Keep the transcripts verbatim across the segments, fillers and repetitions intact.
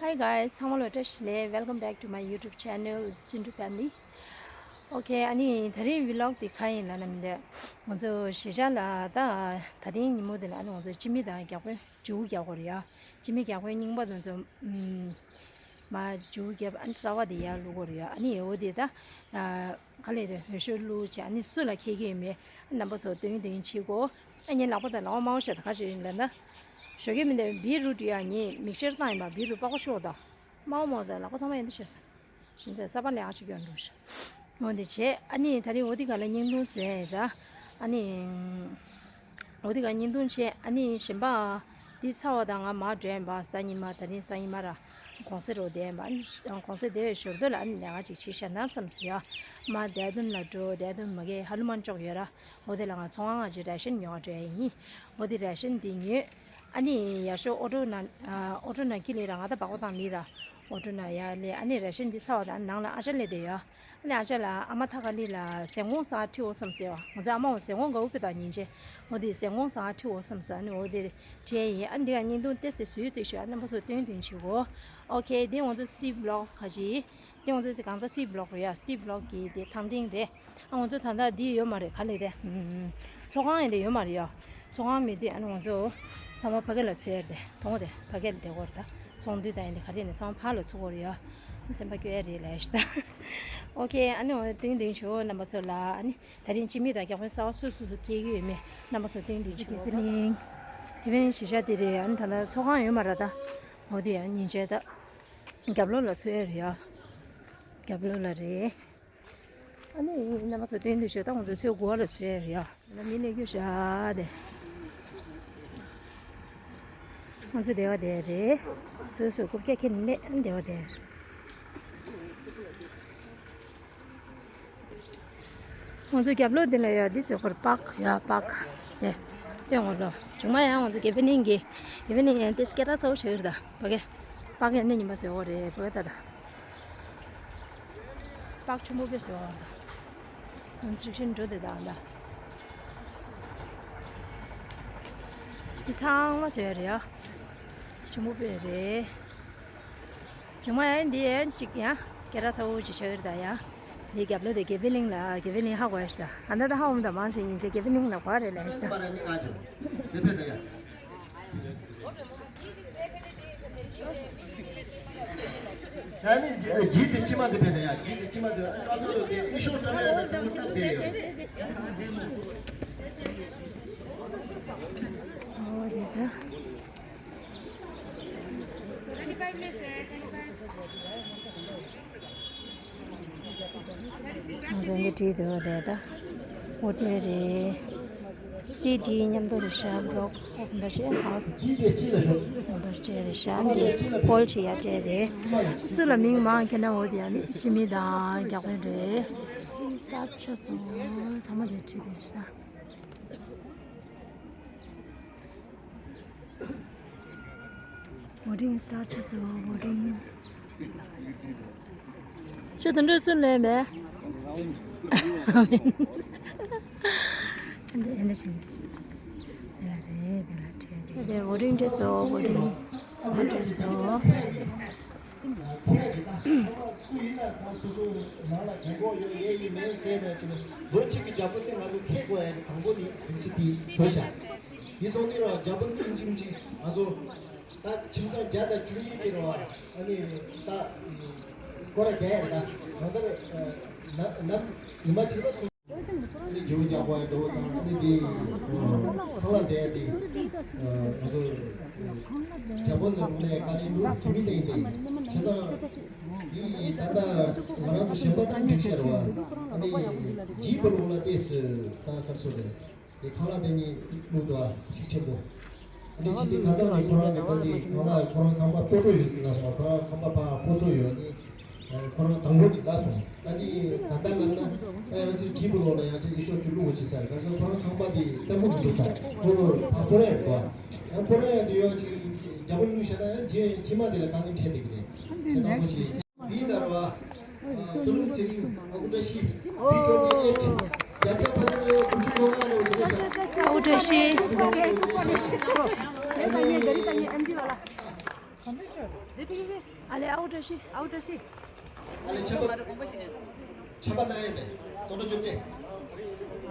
Hi guys, ཚང་མ་ལ་བཀྲ་ཤིས་བདེ་ལེགས། Welcome back to my YouTube channel, Sindhu Family. Okay, ཨ་ནི་ད་རིང་ཝི་ལོག་འདི་ག་ཡིན་ལབ་ན་མི་འདུག་ང་ཚོ་གཞིས་ཆགས་ལ་ད་ད་ཐེངས་ཉིན་མོ་འདི་ལ་ཨ་ནི་ང་ཚོ་སྤྱི་མི་དང་རྒྱགས་པོ་མཇུག་རྒྱག་དགོས་རེད་ཡ། སྤྱི་མི་རྒྱགས་པོའི་རྙིང་པ་དེ་ཚོ་ཨམ་མ་མཇུག་རྒྱབ། ཨ་ནི་གསར་པ་དེ་ཡར་བླུག་དགོས་རེད་ཡ། ཨ་ནི་འོ་དེ་ད་ག་ལེར་འོས་ཤོག་བླུགས་བྱས། ཨ་ནི་སུ་ལ་ཁེལ་གྱི་ཡོད་མེད་རྣམ་པ་ཚོ་སྟོན་སྟོན་བྱེད་དགོས། ཨ་ངའི་ལག་པ་དང་ལག་པ་དམར་པོ་ཞིག་ད་ག་ཞིག་ཡིན་ལབ་ན། ཞོགས་ཀས་མི་འདུག་བི་རུ་འདི་ཡ་ངས་མིག་སྔར་བཏང་ཡིན་པ། བི་རུ་པགས་པ་ཤོར་ད། དམར་པོ་དམར་པོ་དང་ལག་པ་ཚང་མ་ཡིན་འདུག་ཤག་ཟེར། ཞིང་ཚན་གསར་པ་ལས་ཨ་ཅིག་ཡོང་འགྲོ་ཤག་འོ་འདི་བྱས། ཨ་ནི་ད་རིང་འོ་དེ་ག་ལ་བརྙན་ཐུང་བཟོས་ཡ་ར། ཨ་ནི་འོ་དེ་ག་བརྙན་ཐུང་བྱས། ཨ་ནི་གཞན་པ་འདི་ཚར་བ་དང་ང་མར་འགྲོ་ཡིན་པ། གཟའ་ཉི་མ། ད་རིང་གཟའ་ཉི་མ་ར། གུང་སེང་རོ་བསྡད་ཡིན་པ། ཨ་ནི་གུང་སེང་བསྡད་པའི་ཞོར་དུ་ལ་ཨ་ནི་ལས་ཀ་ཅིག་བྱེད་ཤག་ན་བསམ་སོང་ཡ། མར་བདེ་སྟོན་ལ་འགྲོ། བདེ་སྟོན་མ་གི་ཧ་ལུ་མན་ཅོག་ཡོད་ར། འོ་དེ་ལ་ང་ཚོང་ཁང་ང་ཅིག་ར་ཤན་ཉོ་ག་འགྲོ་ཡ་ཡིན། འོ་དེ་ར་ཤན་འདི་ཉོས། ཨ་ནི་ཡར་ཞོགས་ཨོ་ཊོ་ནང་ཨ་ཨོ་ཊོ་ནང་ཁྱི་ལི་ར་ང་ད་སྦག་སྦག་བཏང་ལི་ར། ཨོ་ཊོ་ནང་ཡར་སླེབས། ཨ་ནི་ར་ཤན་འདི་ཚར་བ་དང་ནང་ལ་ཨ་ཅག་སླེབས་བསྡད་ཡོད། ཨ་ནི་ཨ་ཅག་ལ་ཨ་མ་ཐ་ཀ་ལི་ལ་ཟན་གོང་ཟ་ཁྲིད་འོ་བསམ་ཟེར་བ། ང་ཚོའི་ཨ་མ་འོ་ཟན་གོང་ག་འུ་པི་ད་ཉིན་བྱེད། འོ་དེ་ཟན་གོང་ཟ་ཁྲིད་འོ་བསམ་ཟེར། ཨ་ནི་འོ་དེ་ཁྲིད་ཡིན། ཨ་ནི་འདི་ག་བརྙན་ཐུང་ཏོག་ཙམ་བཟོས་རྩིས་ཞུ། ཨ་རྣམ་པ་ཚོ་སྟོན་སྟོན་བྱེད་དགོས། ཨོ་ཁེ། འདི་ང་ཚོ་སི་བི་ལོག་ག་ཅི། དེ་ང་ཚོའི་གང་ཚ་སི་བི་ལོག་རེད་ཡ། སི་བི་ལོག་གི་དེ་ཐང་སྟེང་རེད། ཨ་ང་ཚོ་ད་ལྟ་འདི་ཡོད་མ་རེད། ག་ལེར་རེད། ཨམ་ཚོགས་ཁང་ཡིན་དེ་ཡོད་མ་རེད་ཡ། ཚོགས་ཁང་མེད་དུས་ཨ་ནི་ང་ཚོ་ཚང་མ་ཕ་གི་ལ་ཚོལ་ཡ་རེད། མཐོང་དེ་ཕ་གི་ལ་བསྡད་དགོས་རེད། ད་ཚོང་འདུས་དང་ཡིན་དེ་ག་རེ་ནས་ཚང་མ་ཕར་ལ་ཚུར་དགོས་རེད་ཡ། ཚན་པ་སྐྱོ་ཡ་རེད་ལབ་ཤི་ད། ཨོ་ཁེ། ཨ་ནི་འོ་སྟོན་སྟོན་བྱེད་རྣམ་པ་ཚོ་ལ། ཨ་ནི་ད་རིང་སྤྱི་མི་དང་རྒྱགས་པོ་གསར་པ་སུ་སུ་སུ་སྐྱེས་ཀྱི་ཡོད་མེད་རྣམ་པ་ཚོ་སྟོན་སྟོན་བྱེད་དགོས། དེ་བས་ནི་གཞིས་ཆགས་དེ་རེད། ཨ་ནི་ད་ལྟ་ཚོགས་ཁང་ཡོད་མ་རེད་ད། འོ་དེ་ཡང་ཉིན་བྱེད་ད། རྒྱབ་ལོགས་ལ་ཚོལ་ཡ་རེད་ཡ། རྒྱབ་ལོགས་ལ་རེད། ཨ་ནི་རྣམ་པ་ཚོ་སྟོན་དུས་ཞོ་ད་ང་ཚོ་ཚོལ་དགོས་ལ་ཚོལ་ཡ་རེད་ཡ། ད་མི་སླེབས་རྒྱུ་ཤ་དེ། ང་ཚོ་བདེ་བ་བདེ་རེད། སོ་སོ་རྐུབ་བཀྱག་ཁྱེར་ནས་སླེབས། བདེ་བ་བདེ། ང་ཚོ་རྒྱབ་ལོགས་འདི་ལ་ཡ་འདི་ཟེར་གོ་རེད། པག་ཡ་པག་དེ་སྟོན་གོ་ལོ། བྱུང་མ་ཡ་ང་ཚོ་གེ་ཕེ་ནིང་གི་གེ་ཕེ་ནིང་ཡ་དེ་སྐད་གྲགས་ཚ་བོ་ཞིག་རེད་ད། ཕ་གི་པག་ཡ་ནི་ཉིན་པ་ཟེར་གོ་རེད། ཕ་གི་ད་ད་པག་ཆུ་མོ་པེ་ཟེར་གོ་རེད་ད། ང་ཚོ་ཤིན་འགྲོ་དེ་ད་ད་འདི་ཚང་མ་ཟེར་རེད་ཡ། ཆུ་མོ་པེ་རེད། བྱུང་མ་ཡ་འདི་ཡ་གཅིག་ཡ་སྐད་གྲགས་ཚ་བོ་ཅིག་ཆགས་ཡོད་རེད་ད་ཡ། འདི་རྒྱབ་ལོགས་དེ་གེ་ཕེ་ནིང་ལ། གེ་ཕེ་ནིང་ཧ་གོ་ཡ་ཤི་ད། ཨ་ད་ད་ཧ་འོང་ད་མང་ཆེ་ཉིན་ཆེ་གེ་ཕེ་ནིང་ལ་གོ་རེད་ལ་ཡ་ཤི་ད། ད་ནི་ཇི་དེ་ཕྱི་མ་དེ་ཕེ་ད་ཡ། ཇི་དེ་ཕྱི་མ་དེ་ཨ་ཚོ་དེ་ཨི་ཤོག་བཀྲམ་ཡ་ད་ཚང་མ་སྟབས་བདེ་ཡོད། ཨོ་དེ་ད། ང་ཚོ་འདི་བྲིས་འདུག་དེ་ད་ཧོ་ཊེལ་རེད། སི་ཌི་མཉམ་དུ་རེད་ཤག་བྷི་ལོག་ཨོཕ་འདྲ་ཞིག་ཧའོ་སི་འདྲ་ཞིག་རེད་ཤག་འདི་ཀོལ་བྱེད་ཡ་སྤྲད་རེད། སུ་ལ་མིང་མང་ཁྱེད་ན་འོ་དེ་ཡ་ནི་སྤྱི་མི་དང་རྒྱགས་པ་རེད། སི་ཊར་ཊི་ཆགས་སོང་། ཚང་མ་དེ་བྲིས་འདུག་ཤག་བོ་ཊིང་སི་ཊར་ཊི་བྱས་སོང་། བོ་ཊིང་། ཁྱོད་དེ་འདྲ་སུ་ལས་མེད། ཨ་འདི་ཨ་འདི་བྱས། དེ་ལ་རེད། དེ་ལ་བྲིས་རེད། དེ་བོ་ཊིང་བྱས་སོང་། བོ་ཊིང་། བོ་ཊིང་བྱས་སོང་། ཁྱེད་ཀྱི་ད་སུ་ཚོ་ནང་ལ་རྒན་གོག་ཡོད་ཡས་ཡིན་མིན་ཟེར་ནས་ཅི་ནས་ལོ་གཅིག་གི་རྒྱབ་པོ་དེ་ང་ཚོ་ཁེ་དགོས་ཡ་དང་པོ་ནི་དེ་ཅི་དེ་བཟོས་བཞག་དེ་སོང་དེ་ར་རྒྱབ་པོ་ནི་ཅིམ་ཅིག་ང་ཚོ་ད་ཁྱིམ་ཚང་བརྒྱ་དང་བཅུ་གཉིས་དེ་ར་ཨ་ནི་ད་སྐོར་ར་རྒྱག་ཡ་རེད་ད། ང་ཚོ་ནམ་ནམ་ཉི་མ་གཅིག་ལ་སོང་། ཨ་ནི་རྒྱུ་རྒྱག་པ་འགྲོ་དང་ཨ་ནི་དེ་ཁང་གླ་དེ་དེ་ང་ཚོ་རྒྱ་བོད་ནང་ནས་ཀ་ནས་འདུག་དེ་མི་དེ་དེ་ཁྱེད་ད། འདི་ད་ལྟ་ང་རང་ཚོ་གཞན་པ་དང་འགྲིག་ཤར་བ། ཨ་ནི་ཇི་པར་འོ་ལ་ཏེས་ད་གར་སོ་རེད། དེ་ཁང་གླ་དེ་ནི་ལུག་དོ་ཤིག་ཆེན་པོ། ཨ་ནི་ཅི་དེ་ཁ་ཚང་གི་ཁོ་རང་གི་ད་དེ་ཁང་གླ་ཁོ་རང་ཁང་པ་སྤོ་ཏྲོ་ཡོད་ཟེར་ལ་སོང་། ཁོ་རང་ཁང་པ་ཕ་སྤོ་ཏྲོ་ཡོད་ནི་ཁོ་རང་དང་པོ་ནི་ལ་སོང་། ད་དེ་ད་ལྟ་ལབ་ན་ད་ཡང་ཅིག་ཇི་པར་འོ་ལ་ཡང་ཅིག་ཨི་ཤོག་ཅུ་ལུག་གོ་ཅི་ཟེར་ག་ས་ཁོ་རང་ཁང་པ་དེ་ལྟ་བུ་མི་འདུག་ཟེར་ཁོ་ཕ་སྤོ་ར་ཡོད་དོ། ཡང་སྤོ་ར་ཡོད་དེ་ཡོད་ཅིག་རྒྱ་པོ་ཡུལ་ཤ་ན་ཡང་རྗེ་ཕྱི་མ་དེ་ལ་དཀའ་ངལ་འཕྲད་དེ་གི་རེད། ཁྱེད་ཚང་ཁོ་ཅིག་བི་ལར་བ། སུ་ལུང་ཚེ་རིང་ཨ་ཁུ་བཀྲ་ཤིས། བི་ཊོ་ནི་ཨེ་ཊི། བརྒྱ་ཆ་ཕ་ཚ་ནས་དགུ་བཅུ་གོ་ལྔ་ལོ་བྱེད་ཤག་ཨ་ཁུ་བཀྲ་ཤིས། ཨ་ལེ་ཨའུ་བཀྲ་ཤིས། ཨའུ་བཀྲ་ཤིས། ཨ་ལེ་ཆབ་པ། ཆབ་པ་ན་ཡོད་པས། སྟོང་ཕྲག་བཅོ་བརྒྱད།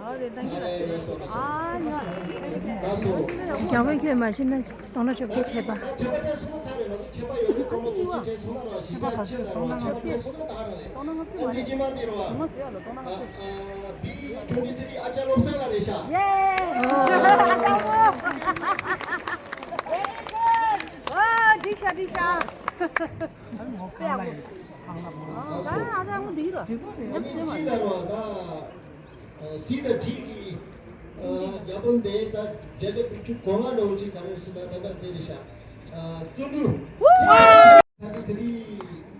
ཨ་ལེ་ཏང་གི་ཨ་ལེ་ལགས་སོ་ལགས་སོ། ཨ་ཡ། ལགས་སོ། རྒྱ་དཔོན་ཁྱོད་མ་ཤི་ན་སྟོང་ཕྲག་བཅོ་བརྒྱད་ཆད་པ། ཆབ་པ་སྤྲད་སོང་ན་ཚར་རེད། ང་ཚོ་ཆབ་པ་ཡོད་རེད། སྟོང་ཕྲག་བཅོ་བརྒྱད་སྤྲད་སོང་ན་ར་བ་ཞིག་ཆ་ཆེ་ལ་ར་བ་ཆབ་པ་སྤྲད་སོང་ན་ད་ར་རེད། ཨ་ལེ་རྗེས་མ་འདི་ར་བ། ཨ་ཨ་བི་ཊུ་ཝེན་ཊི་ཐི་རི་ཨ་ཅག་བློ་བཟང་ལགས་རེད་ཤག་ཡེ། ཨ་འགྲིག་ཤག་འགྲིག་ཤག་ཨ་ནི་སི་ལ་ར་བ་ད། སི་དང་ཌི་གི་རྒྱ་དཔོན་དེ་ད་བརྒྱ་ཆ་དགུ་བཅུ་གོ་ལྔ་འདྲ་བོ་ཅིག་ག་རེ་ཟེར་ན་ད་ལྟ་དེ་རེད་ཤག་བརྩོན་འགྲུས། སི་ཐ་ཏི་ཐི་རི་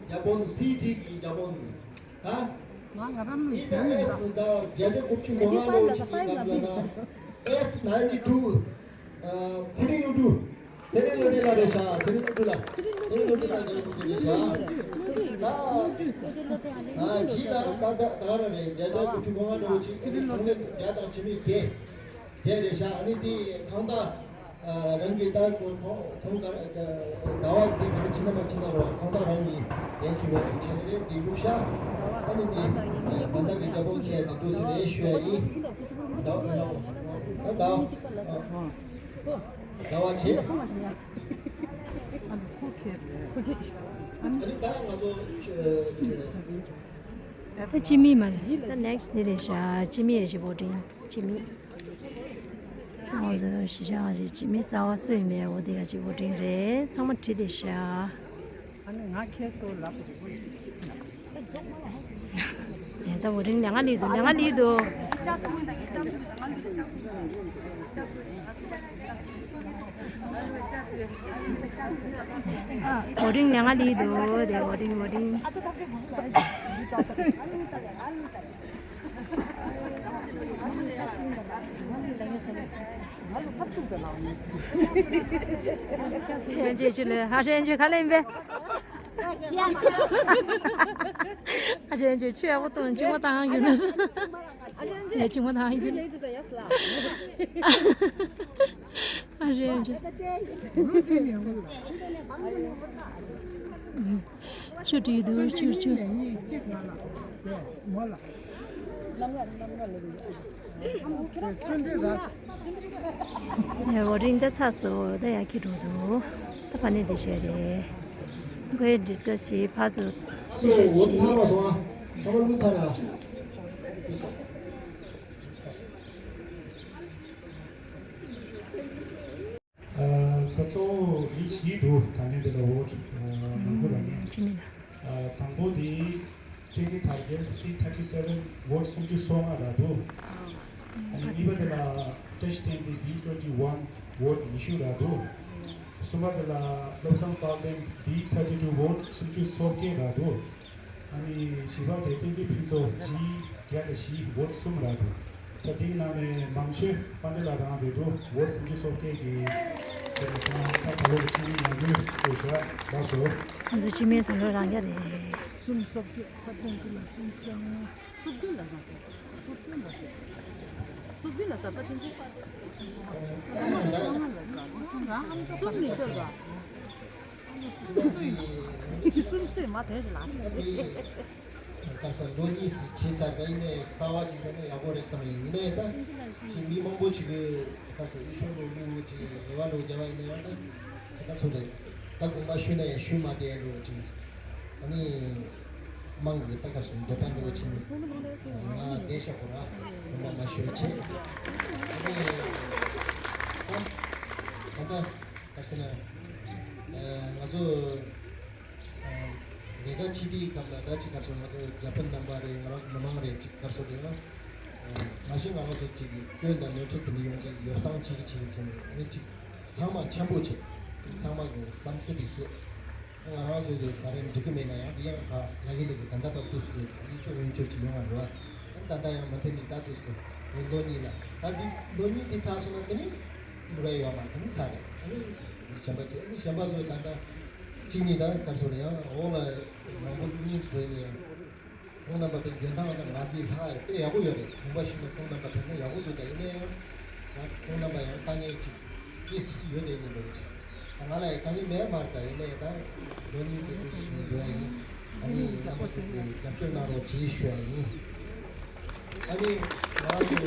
རྒྱ་དཔོན། སི་ཌི་གི་རྒྱ་དཔོན་ད། ང་ང་རང་ཨི་ད་ཨེཕ་ད་བརྒྱ་ཆ་དགུ་བཅུ་གོ་ལྔ་འདྲ་བོ་ཅིག་གི་སྐབས་ལ་ན་ཨེཕ་ནའིན་ཊི་ཊུ། ཚེ་རིང་བློ་གྲོས། ཚེ་རིང་བློ་གྲོས་ལགས་རེད་ཤག་ཚེ་རིང་བློ་གྲོས་ལགས། ཚེ་རིང་བློ་གྲོས་ལགས་ཀྱི་རེད་ཤག་ད་ཨ་ཇི་ལ་ད་ད་ད་ར་རེད། བརྒྱ་ཆ་དགུ་བཅུ་གོ་ལྔ་འདྲ་བོ་ཅིག་ཚེ་རིང་བློ་གྲོས་བརྒྱ་དང་ཅི་མི་བརྒྱད་བརྒྱད་རེད་ཤག་ཨ་ནི་དེ་གང་ལྟར་རང་གི་ད་ཁོང་ཁོང་ག་ཟླ་བ་དེ་ག་རེ་ཕྱིན་ན་མ་ཕྱིན་ན་རོགས་གང་ལྟར་རང་གི་ཡན་གྱི་བས་ཅིག་བྱས་ནས་རེད། དེ་བླུགས་ཤག་ཨ་ནི་དེ་ད་ལྟ་གི་རྒྱ་བོ་ཁྱེད་དེ་འདུག་སེ་རེད་ཞུ་ཡ་ཡིན། ཟླ་བ་ད་ཟླ་བ་བྱེད། ཨ་ནི་ད་ང་ཚོ་ད་ཅི་མི་མ་རེད། ད་ནེག་སི་འདི་རེད་ཤག་ཅི་མི་ཡེ་ཤེས་བོ་ཏིང་། ཅི་མི། ཨོ་ཟོ་ཤི་ཤ་ང་ཞིག་ཅི་མི་གསར་བ་སུ་ཡིན་མེད་འོ་དེ་ཡ་ཅི་བོ་ཏིང་རེད། ཚང་མ་བྲིས་ཏེ་ཤག་ཨ་ནི་ང་ཁྱེད་ཚོ་ལབ། ཡ་ད་བོ་ཏིང་ལས་ང་ལི་དུ་ལས་ང་ལི་དུ། བོ་ཏིང་ལས་ང་ལི་དུ་དེ་བོ་ཏིང་བོ་ཏིང་། ཧྲན་ཅེ་ཆུ་ལེ་ཧ་ཧྲན་ཅེ་ག་ལེན་པེ། ཧ་ཧྲན་ཅེ་ཆུ་ཡག་པོ་བཏང་། ཅུང་མ་བཏང་ཡོད་ན་ས། ཡ་ཅུང་མ་བཏང་ཡོད་ན། ཧ་ཧྲན་ཅེ། ཆུ་བྲིས་འདུག་ཆུ་ཆུ། ཡ་བོ་ཏིང་ད་ཚར་སོང་། ད་ཡ་ཁྱི་འགྲོ་འདུག་ད་ཕ་ནི་འདི་བྱས་རེད། ཁོས་ཌི་སི་ཀ་སི་བྱེད། ཕར་ཚུར་རྩིས་སྤྲོད་བྱེད། ད་གཙོ་བོ་མི་བཞི་འདུག་ད་ནི་འདི་ལ་བོ་ཊི་མང་པོ་རག་མཁན། དང་པོ་དེ་ཏེ་ཏེ་ཐར་རྒྱལ་སི་ཐར་ཊི་སེ་ཝེན་བོ་ཊི་སུམ་ཅུ་སོ་ལྔ་རག་འདུག་ཨ་ནི་གཉིས་པ་དེ་ལ་བཀྲ་ཤིས་བསྟན་འཛིན་བི་ཊུ་ཝེན་ཊི་ཝན་བོ་ཊི་ཉི་ཤུ་རག་འདུག་གསུམ་པ་དེ་ལ་བློ་བཟང་དཔལ་ལྡན་བི་ཐར་ཊི་ཊུ་བོ་ཊི་སུམ་ཅུ་སོ་བརྒྱད་རག་འདུག་ཨ་ནི་བཞི་པ་དེ་བསྟན་འཛིན་ཕུན་ཚོགས་ཇི་བརྒྱ་དང་བཞི་བོ་ཊི་གསུམ་རག་འདུག་ད་དེའི་ནང་ནས་མང་ཤོས་དཔལ་ལྡན་ལགས་རང་རེད་འདུག་བོ་ཊི་སུམ་ཅུ་སོ་བརྒྱད་ཀྱི་ད་ད་ལོ་གི་ཆིངས་ཡིག་ནང་འཛུལ་དགོས་ཤག་ལགས་སོ། ང་ཚོ་སྤྱི་མིང་ད་ལོ་རང་རྐྱ་རེད། གསུམ་སོ་བརྒྱད་དཔལ་ལྡན་ཅི་ལ་གསུམ་སོ་ལྔ། སོ་བདུན་ལ་ཟ། སོ་བདུན་ལ་ཟ། སོ་བདུན་ལ་ཟ། དཔལ་ལྡན་ཅི། སོ་ལྔ་ལ་ཟ། གསུམ་མི་ཤོར་བ། སུམ་སུ་ཡི་མ་དེ་རེད་ལ། ད་ས་ལོ་གཉིས་སུ་བྱས་ཚར། ད་ཡིན་ནའི་གསར་བ་ཅིག་བྱས་ན་ཡག་པོ་རེད་བསམ་ཡིན། ཡིན་ནའི་ད་ཅིག་མི་མང་པོ་ཅིག་གིས་ད་ས་ཡིད་ཤོར་འགྲོ་རྒྱུ་ཅིག་རེ་བ་འགྲོ་རྒྱ་བ་ཡིན་ན་ཡང་ད་ཅིག་ག་ཚོད་རེད། ད་དགོངས་པ་ཞུས་ནའི་ཞུས་མ་བསྡད་འགྲོ་ཅིག་ཨ་ནི་དམངས་ཀྱི་ད་ག་སུ་འདོད་པ་འགྲོ་ཅིག་ང་བསྡད་ཤག་གོ་ར། དགོངས་པ་མ་ཞུ་ཅིག་ཨ་ནི་ད་ད་ལྟ་ག་ཟེར་ན་ང་ཚོ། ལས་ཀ་ཅི་དེའི་སྐབས་ལ་ད་ཅི་ག་ཚོད་ང་ཚོ་རྒྱ་དཔོན་རྣམ་པ་རེད། ང་རང་མི་མང་རེད། ཅིག་ག་ཚོད་རེད་ན། མ་གཞི་ང་རང་ཚོ་ཅིག་སྐྱོན་དང་ནོར་འཁྲུལ་དེ་འདྲ་ཡོང་གི་ཡོ་བསྲང་བྱེད་ཀྱི་བྱེད་ཀྱི་བྱེད་ནས་ཨ་ནི་ཅིག་ཚང་མ་འཆམ་པོ་བྱེད། ཚང་མ་གི་བསམ་ཚུལ་དེ་བཤད། ང་རང་ཚོ་གི་ག་རེ་འགྲིག་གི་མེད་ན་ཡང་དེ་ཡང་ཁ་ལ་གི་ལ་གི་ད་ལྟ་བར་དུ་སུ་ཡིད་ཆོག་ཡོན་ཆོག་ཅིག་ཡོང་བ་རེད་བ། ད་ལྟ་ཡང་མུ་མཐུད་ནས་ད་དུ་སུ་ལོ་གཉིས་ལ་ད་འདི་ལོ་གཉིས་དེ་ཚར་སོང་ན་དེ་ནི་འགྲོ་གི་ཡོད་མ་དེ་ནི་ཚར་རེད། ཨ་ནི་གཞན་པ་བྱེད། ཨ་ནི་གཞན་པ་ཚོ་ད་ལྟ། གཅིག་ནི་ད་ག་ཚོད་ལ་ཡང་འོག་ལ་མང་པོ་གཉིས་བཟོས་ནས་ཁོང་རྣམ་པ་དཔེ་འཇོན་ཐང་དང་ང་འདི་ལྷག་དཔེ་ཡག་པོ་ཡོད་རེད། དགོངས་པ་ཞུས་ན་ཁོང་རྣམ་པ་དེ་ན་ཡག་པོ་འདུག་ད་ཡིན་ན་ཡང་ང་ཁོང་རྣམ་པ་ཡང་དཀའ་ངལ་ཅིག་དེ་ཡོད་དེ་ཡིན་འདུག་ཅིག་ང་ལ་ཡི་དཀའ་ངལ་མེད་མ་རེད། ད་ཡིན་ནའི་ད་ལོ་གཉིས་ཙམ་ཅིག་ཞིག་འགྲོ་ཡ་ཡིན། ཨ་ནི་རྣམ་པ་ཚོ་གིས་རྒྱབ་སྐྱོར་གནང་རོགས་གྱིས་ཞུ་ཡ་ཡིན། ཨ་ནི་ང་རང་ཚོ་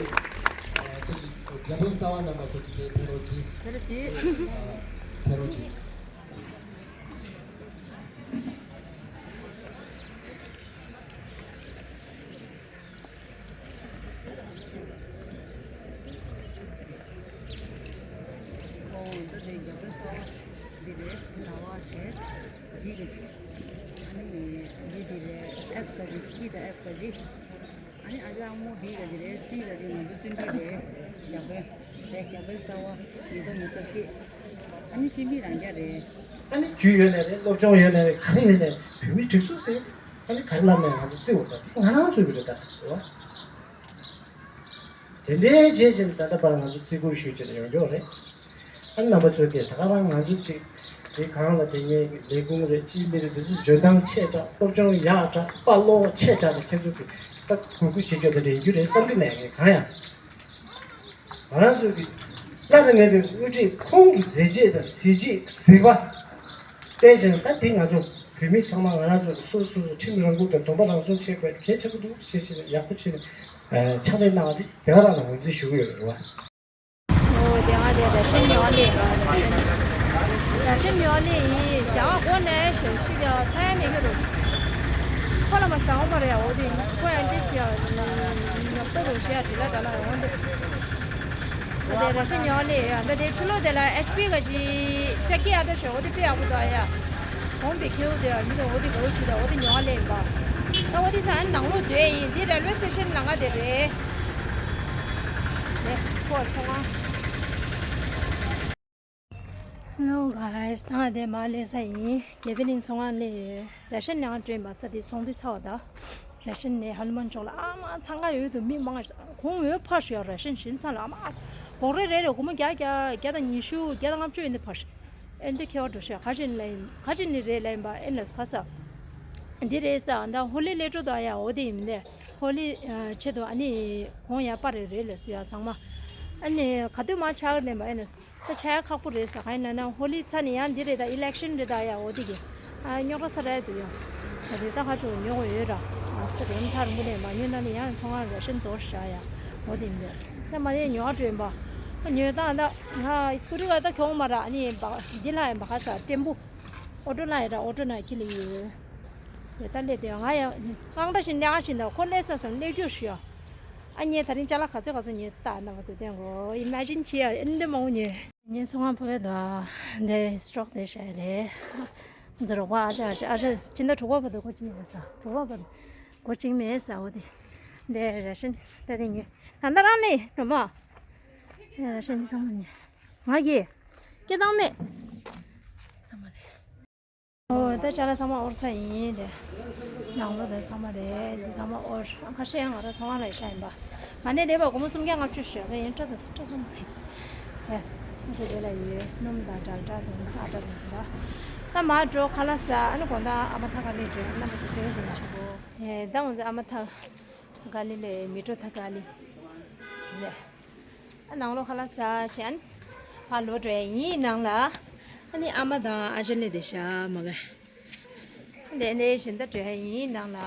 ཁོ་ཅིག་རྒྱ་དཔོན་གསར་པ་རྣམ་པ་ཁོ་ཅིག་དེ་ཕེབས་རོགས་གྱིས། ཕེབས་རོགས་གྱིས། ཨ། ཕེབས་རོགས་གྱིས། ཨོ། འདི་དེ་རྒྱ་དཔོན་གསར་པ་འདི་རེད། ཟླ་བ་བྱས་རྗེས་ཀྱི་ཆེ། ཨ་ནི་འདི་འདི་རེད། ཨེཕ་ག་ཅི། ཨི་དང་ཨེཕ་ག་ཅི། ཨ་ནི་ཨ་ཅག་ཨ་མོ་བི་ག་ཅི་རེད། སི་ག་ཅི། ང་ཚོ་བཙུན་མ་རེད། རྒྱ་དཔོན་རེད། རྒྱ་དཔོན་གསར་པ། ཉིས་སྟོང་ཉི་ཤུ་རྩ་བཞི། ཨ་ནི་སྤྱི་མི་རང་རྐྱ་རེད། ཨ་ནི་རྒྱུས་ཡོད་ནའི་རེད། སློབ་སྦྱོང་ཡོད་ནའི་རེད། ག་རེ་ཡོད་ནའི་རེད། བོད་མི་སྒྲིག་འཛུགས་ཟེར་ཨ་ནི་ག་རེ་ལབ་ནའི་ང་ཚོ་བརྩི་འོ། ད་དེ་ང་རང་ཚོའི་གི་རེད། ད་རེད་བ། དེ་འདྲའི་རྗེས་ཅན་ད་ལྟ་བར་ང་ཚོ་བརྩི་བཀུར་ཞུས་བྱས་ནས་ཡོང་རྒྱུ་རེད། ཨ་ནི་རྣམ་པ་ཚོས་ཀྱིས་ད་ག་རང་ང་ཚོ་གཅིག་དེ་གང་ལ་དེ་ངའི་ལས་ཁུངས་རེད། ཅི་མི་རེད། འདི་ཚོ་འཇོན་ཐང་ཆེ་དྲགས། སློབ་སྦྱོང་ཡག་དྲགས། དཔའ་བློ་ཆེ་དྲགས་ནས་ཁྱེད་ཚོ་གིས་ད་གུས་བཀུར་བྱེད་རྒྱུ་དེ་འདྲ་ཡིན་རྒྱུ་རེད་བསམ་གྱི་མེད། ངས་གང་ཡང་། ང་རང་ཚོ་གི་བླ་ན་མེད་པའི་དབུ་ཁྲིད་ཁོང་གི་མཛད་རྗེས་དང་གཟི་བརྗིད་གཟིགས་པ་བལྟས་ཙང་། ད་དེ་ང་ཚོ་བོད་མི་ཚང་མ་ང་རང་ཚོ་སོ་སོ་སོ་སོ་ཁྲིམས་རང་འགུལ་དང་སྡོམ་པ་རང་སྲུང་བྱེད་དགོས་གལ་ཆེན་པོ་འདུག་ཞེས་བྱས་ནས་ཡག་པོ་བྱས་ནས་ཕྱག་ལས་གནང་བ་དེ་དེ་ག་རང་ལ་ངོས་འཛིན་ཞུ་གི་ཡོད་རེད་བ། ཨོ། དེ་སྔ་དེ་ར་ཤན་ཉོ་ལེ། ར་ཤན་ཉོ་ལེ་ཡིན། རྒྱ་གར་སྒོ་ནས་ཞེས་ཤིག་ཡ་ཚ་ཡ་མེད་གི་རུ། ཁོ་ལ་མ་ཞང་མ་རེད་ཡ། འོ་དེ་ཁོ་ཡང་ཏིས་ཡ་ཉོ་ཏོ་རུ་ཞེ་ཡ་དྲི་ལ་དྲ་ལ་ཡོང་དེ། ད་དེ་ར་ཤན་ཉོ་ལེ་ཡ། ད་དེ་ཆུ་ལོ་དེ་ལ་ཨེཆ་པི་ག་ཅི་ཅག་གི་ཨ་ད་ཞོ། འོ་དེ་པི་ཡག་པོ་ད་ཡ། གོང་དེ་ཁེའུ་དེ་ཡ་མི་དེ་འོ་དེ་ག་རུ་ཆུ་ད། འོ་དེ་ཉོ་ལེ་ཡིན་པ། ད་འོ་དེ་ས་ནང་ལོ་དེ་ཡིན། དེ་རེལ་ཝེ་སི་ཊེ་ཤན་ནང་ང་དེ་རེད། ལེ་ཁོ་ཚོང་ང་། Hello guys། ད་ང་དེ་མ་སླེབས་ས་ཡིན། རྒྱ་པི་ལིང་ཚོང་ཁང་སླེབས་ཡོད། ར་ཤན་ནང་སྤྲད་པ་ས་དེ་ཚོང་དུས་ཚ་བ་ད། ར་ཤན་ནས་ཧ་ལུ་མན་ཕྱོགས་ལ་ཨ་མ་འཚང་ཁ་ཡོད་དུ་མི་མང་། གོང་འོད་ཕར་ཞོག་ར་ཤན་ཞིན་ཚང་ལ་ཨ་མ། འགོག་རེ་རེ་རེ་སྒོར་མོ་བརྒྱ་བརྒྱ་བརྒྱ་དང་ཉི་ཤུ་བརྒྱ་དང་ལྔ་བཅུ་ཡིན་དུ་ཕར། ཨེ་འདི་ཁེ་བ་འགྲོ་ཤག་ག་ཅིན་ལ་ཡིན། ག་ཅིན་ནི་རེད་ལ་ཡིན་པ། ཨེ་ལ་ཁ་ས། འདི་རེད་ས། ད་ཧོ་ལི་ལས་འགྲོ་དོ་ཡ། འོ་དེ་ཡིན་དེ། ཧོ་ལི་ཆེད་དུ་ཨ་ནི་གོང་ཡ་པ་རེ་རེད་ལ་སུ་ཡ་ཚང་མ། ཨ་ནི་ག་དུས་མ་ཆག་ནས་མ་ཨེ་ན་ས་ཆ་ཡ་ཁག་པོ་རེད་ས། ག་ཡིན་ན་ན་ཧོ་ལི་ཚ་ནི་ཡང་འདི་རེད། ད་ཨི་ལེག་ཤན་རེད་ད་ཡ། འོ་དེ་གི་ཨ་རྙོག་དྲ་ས་ར་དུ་ཡ། ད་དེ་ད་ག་ཆོ་ཉོ་གོ་ཡོད་ར། ཨ་ས་རེད། མཐར་མུ་ནས་མ་ཉོས་ན་ནི་ཡང་ཚོང་ཁང་ར་ཤན་རྫོགས་ཤག་ཡ། འོ་དེ་ཡིན་དེ། ད་མ་ནས་ཉོ་བ་སྤྲོད་པ། ཨ་ཉོས་ད་ད་ང་སྐུ་རི་ག་ད་གྱོང་མ་ར། ཨ་ནི་འདི་ལ་ཡིན་པ་ག་ས་ཏྲེན་པོ། ཨོ་ཊོ་ལ་ཡ་ར། ཨོ་ཊོ་ན་ཁྱི་ལི་ཡོད། དེ་ལྟ་ལས་དེ་ང་ཡང་རྐང་འདྲ་ཞིག་ལས་ཀ་ཞིག་འདུག་ཁོ་ལས་ས་སམ་ལས་རྒྱུ་ཞུ་ཡ། ཨ་ཉེ་ད་རིང་ཅ་ལག་ག་ཚོད་ག་ཚོད་ཉེ་ལྟ་ན་བ་ཟེར་དེ་གོ་ཨི་མེ་ཇིན་བྱེད་ཡ། ཨེ་འདི་མང་པོ་ཉེ། ཉེ་སོང་ང་ཕོ་བའི་དོ་འདི་སི་ཊོག་དེ་བྱས་རེད། འཛི་རོགས་པ་ཨ་ཅག་ཨ་ཅག་ཨ་ཅག་སྤྱི་ཟླ་དྲུག་པ་བར་དུ་གོ་གཅིག་མེད་ས། དྲུག་པ་བར་དུ་གོ་གཅིག་མེད་ས། འོ་དེ་འདི་ར་ཤན་ད་དེ་ཉེ་ད་ལྟ་རང་ནས་འགྲོ་མ། ར་ཤན་འདི་ཚང་མ་ཉེ། ང་གིས་སྐད་བཏང་མེད། ཚང་མ་རེད། ཨོ་ད་ཅ་ལག་ཚང་མ་ཨོར་ཚ་ཡིན་དེ། ནང་ལོ་དེ་ཚང་མ་རེད། འདི་ཚང་མ་ཨོར། ཁ་ཤས་ཡང་ང་རང་ཚོང་ཁང་ལ་ཤ་ཡིན་པ། མ་ནས་བསྡད་པ་སྒོར་མོ་སུམ་བརྒྱ་ལྔ་བཅུ་ཞོག་ད་ཡིན་སྤྲོ་དང་སྤྲོ་ཚང་མ་ཟིན། ཨེ། ཁ་ཤས་དེ་ལ་ཡོད། སྣུམ་དང་འབྲས་སྒྲ་དང་ཨ་སྒྲ་དང་ད། ད་མ་འགྲོ་ཁ་ལག་ཟ། ཨ་ནི་དགོང་དག་ཨ་མ་ཐ་ཀ་ལི་འགྲོ། རྣམ་པ་ཚོ་སྟོན་དེ་ཆེ་པོ། ཨེ་ད་ང་ཚོ་ཨ་མ་ཐ་ཀ་ལི་ལས་མི་འགྲོ་ཐ་ཀ་ལི། ལས། ཨ་ནང་ལོགས་ཁ་ལག་ཟ་བཞིན་ཕར་ལོག་འགྲོ་ཡ་ཡིན་ནང་ལ། ཨ་ནི་ཨ་མ་དང་ཨ་ཅག་ལས་དེ་ཤ་མ་ག་དེ་འདྲ་བཞིན་ད་འགྲོ་ཡ་ཡིན་ནང་ལ།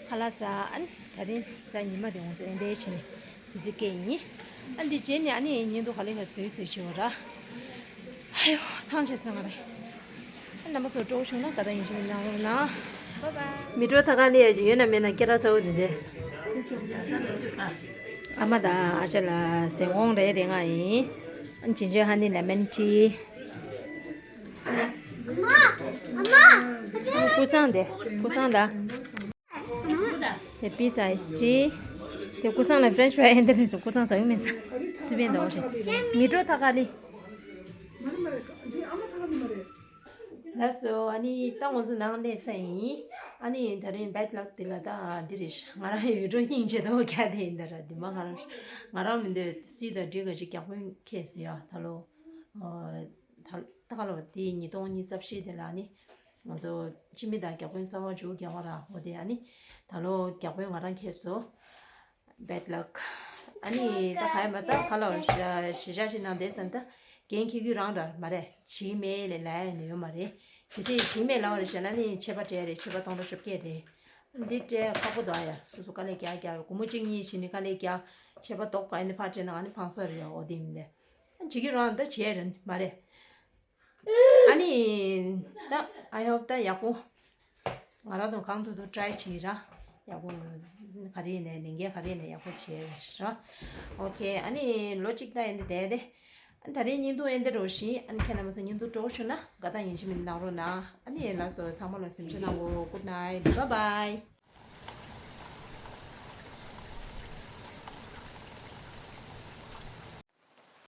ཁ་ལག་ཟ། ཨ་ནི་ད་རིང་གཟའ་ཉི་མ་དེ་འོང་ཟེར་དེ་འདྲ་བཞིན་དེ་ཚོ་སྐད་ཡིན། ཨ་འདི་རྗེས་ནས་ཨ་ནི་ཉིན་དུ་ག་ལེ་ག་བཟོས་བཟོས་བྱེད་འོ་ར། ཨ་ཡོ་ཐང་ཆད་སོང་ང་རེད། རྣམ་པ་ཚོ་སྤྲོ་བོ་བྱུང་ན་དགའ་ད་ཡིན་ཞིག་གནང་རོགས་གནང་། མི་སྤྲོ་ཐ་ཀ་ལི་ཡ་ཅིག་ཡོད་ན་མེད་ན་སྐད་གྲགས་ཚ་བོ་དེ་འདྲ། ཨ་མ་དང་ཨ་ཅག་ལ་ཟན་གོང་རེ་རེ་ང་ཡིན། ཨ་ཅིན་ཅོན་ཧ་ནི་ལེ་མན་ཊི། ཨ་ཀུ་ཚང་དེ་ཀུ་ཚང་ད། དེ་པི་ཛ་ཨའི་སི་ཊི། དེ་ཀུ་ཚང་ལ་ཕྲེན་ཆི་ཕ་རའི་འདི་རེད་སོ། ཀུ་ཚང་ཟ་གི་མིན་ས། སི་པན་ད་འོ་ཞེ། མི་སྤྲོ་ཐ་ཀ་ལི། ལགས་སོ། ཨ་ནི་ད་ང་ཚོ་ནང་སླེབས་ས་ཡིན། ཨ་ནི་ད་རིང་བེཌ་ལག་འདི་ལ་ད་འདི་རེད། ང་རང་ཡི་བི་ཌི་ཡོ་སྙིང་རྗེ་ད་བོ་ཁྱ་དེ་ཡིན་ད་ར། འདི་མ་ང་རང་ང་རང་མི་འདོད་སི་དང་འགྲིག་ག་ཅིག་བརྒྱ་དཔོན་ཁྱེད་ཟེར་ཡ་ད་ལོ། ད་ད་ལོ་དེ་ཉིས་སྟོང་ཉི་ཤུ་རྩ་བཞི་དེ་ལ་ནི་ང་ཚོ་སྤྱི་མི་དང་བརྒྱ་དཔོན་གསར་པ་འཇུག་རྒྱག་པ་ར་འོ་དེ། ཨ་ནི་ད་ལོ་བརྒྱ་དཔོན་ང་རང་ཁྱེད་སོ། བེཌ་ལག་ཨ་ནི་ད་ག་ཡ་མ་ད་ག་ལ་གཞིས་ཆགས་ཤིག་ནང་བསྡད་ཙང་ད་ འགན་འཁྱེར་རྒྱུ་རང་འདྲ་མ་རེད། བྱེད་མེད་ལས་ལ་ཡ་ནི་ཡོད་མ་རེད། དེ་ཚེ་བྱེད་མེད་ལ་བ་རེད་བྱས་ན་ནི་ཆད་པ་སྤྲད་རེད། ཆད་པ་སྟོང་ཕྲག་བཅོ་བརྒྱད་རེད། འདི་སྤྲད་ཁག་པོ་འདུག་ཨ། ཡ་སོ་སོ་དཀའ་ལས་རྒྱག་རྒྱག་སྒོར་མོ་གཅིག་གཉིས་བྱས་ནས་དཀའ་ལས་རྒྱག་ཆད་པ་ལྡོག་ག་ནི་ཕར་སྤྲད་ན་ཨ་ནི་ཕངས་ས་རེད། ཡ་འོ་དེ་མིན་ཏེ་བྱེད་རྒྱུ་རང་ད་བྱེད་རེད་མ་རེད། ཨ་ནི་ད་I hope ད་ཡག་པོ་ང་རང་ཚོ་གང་ཐུབ་ཐུབ་try བྱེད་ར། ཡག་པོ་ག་རེ་ཡིན་ནའི་ལས་འགན་ག་རེ་ཡིན་ནའི་ཡག་པོ་བྱེད་ར། ཨོ་ཁེ། ཨ་ནི་ལོ་གཅིག་ད་ཡིན་དེ་བསྡད་དེ། ཨ་ནི་ད་རེས་བརྙན་ཐུང་ཡིན་དེ་རོ་ཞིག་ཨ་ནི་ཁྱེད་རྣམ་པ་ཚོ་བརྙན་ཐུང་སྤྲོ་པོ་བྱུང་ན་དགའ་ཐག་ཡིན་གཅིག་མིན་གནང་རོགས་གནང་། ཨ་ནི་ལགས་སོ་ཚང་མ་ལ་གཟིམ་ཆ་གནང་གོ། Good night, bye bye.